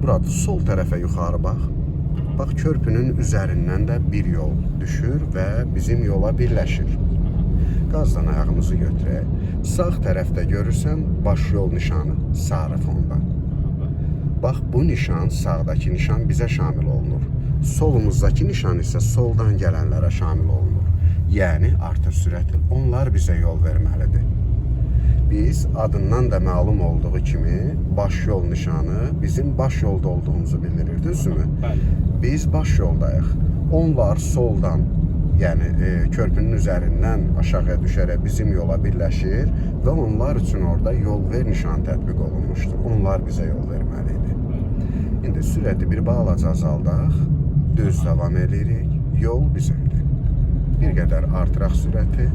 Burada sol tərəfə yuxarı bax. Bax körpünün üzərindən də bir yol düşür və bizim yola birləşir. Qazdan ayağımızı götürək. Sağ tərəfdə görürsən baş yol nişanı sarı fonda. Bax bu nişan, sağdakı nişan bizə şamil olunur. Solumuzdakı nişan isə soldan gələnlərə şamil olunur. Yəni artır sürəti. Onlar bizə yol verməlidir. Biz adından da məlum olduğu kimi baş yol nişanı bizim baş yolda olduğumuzu bildirir, düzdürmü? Bəli. Biz baş yoldayıq. Onlar soldan, yəni körpünün üzərindən aşağıya düşərək bizim yola birləşir və onlar üçün orada yol ver nişanı tətbiq olunmuşdur. Onlar bizə yol verməli idi. İndi sürəti bir balaca azaldaq, düz davam edirik. Yol bizimdir. Bir qədər artıraq sürəti,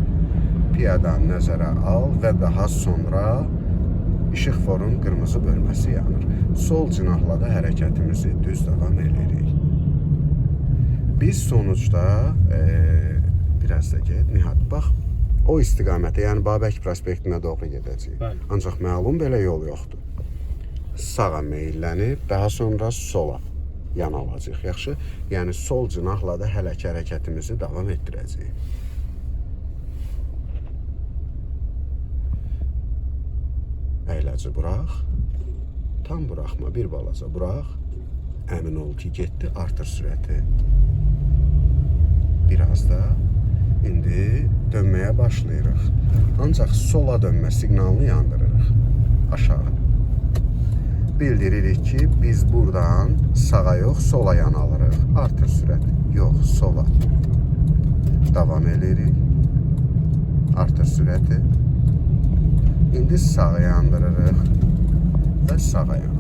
piyadanı nəzərə al və daha sonra işıqforun qırmızı bölməsi yanır. Sol cinahla da hərəkətimizi düz davam edirik. Biz sonuçda biraz da get, Nihat, bax o istiqamətə, yəni Babək prospektinə doğru gedəcəyik. Bəli. Ancaq məlum belə yol yoxdur. Sağa meyllənib, daha sonra sola yan alacağıq. Yaxşı? Yəni sol cinahla da hələ ki hərəkətimizi davam etdirəcəyik. Əyləci burax. Tam buraxma, bir balaca burax. Əmin ol ki, getdi, artır sürəti. Biraz da indi dönməyə başlayırıq. Ancaq sola dönmə siqnalını yandırırıq. Aşağı. Bildiririk ki, biz buradan sağa yox, sola yan alırıq. Artır sürət. Yox, sola. Davam eləyirik. Artır sürəti. İndi sağa yandırırıq və sağa yandırırıq.